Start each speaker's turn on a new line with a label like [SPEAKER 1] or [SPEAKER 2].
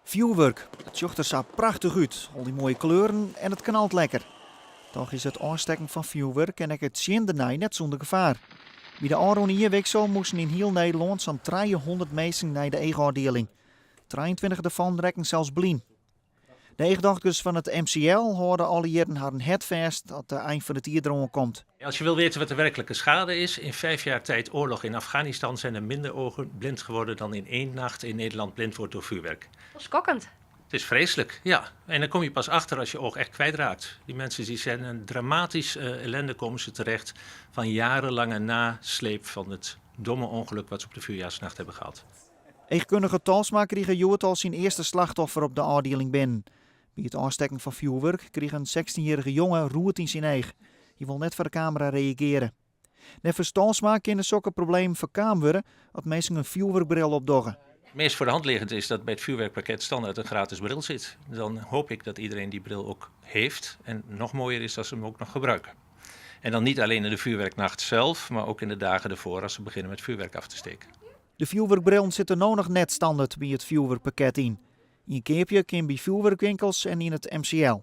[SPEAKER 1] Fjoerwurk, it sjocht der sa prachtich út, al dy moaie kleuren en it knalt lekker. Toch is it ôfstekken fan fjoerwurk en ek it sjen dernei net sûnder gefaar. By de ôfrûne jierwiksel moasten yn hiel Nederlân sa'n 300 minsken nei de eachôfdieling. 23 derfan rekken sels blyn. De eachdokters fan it MCL hâlde alle jierren harren hert fêst at de ein fan it jier deroan komt.
[SPEAKER 2] Als je wil weten wat de werkelijke schade is, in 5 jaar tijd oorlog in Afghanistan zijn er minder ogen blind geworden dan in één nacht in Nederland blind wordt door vuurwerk.
[SPEAKER 3] Skokkend.
[SPEAKER 2] Het is vreselijk, ja. En dan kom je pas achter als je oog echt kwijtraakt. Die mensen die zijn een dramatisch ellende komen ze terecht van jarenlange nasleep van het domme ongeluk wat ze op de vuurjaarsnacht hebben gehad.
[SPEAKER 1] Eachkundige Talsma krige hjoed al syn earste slachtoffer op de ôfdieling binnen. By it ôfstekken fan fjoerwurk krige in 16-jierrige jonge roet yn syn each. Hy wol net foar de kamera reagearje. Neffens Talsma kinne sokke problemen foarkaam wurde as minsken in fjoerwurkbril opdogge.
[SPEAKER 2] Het meest voor de hand liggend is dat bij het vuurwerkpakket standaard een gratis bril zit. Dan hoop ik dat iedereen die bril ook heeft. En nog mooier is als ze hem ook nog gebruiken. En dan niet alleen in de vuurwerknacht zelf, maar ook in de dagen ervoor als ze beginnen met vuurwerk af te steken.
[SPEAKER 1] De fjoerwurkbrillen sitte no noch net standert by it fjoerwurkpakket yn. Ien keapje kin by fjoerwurkwinkels en yn it MCL.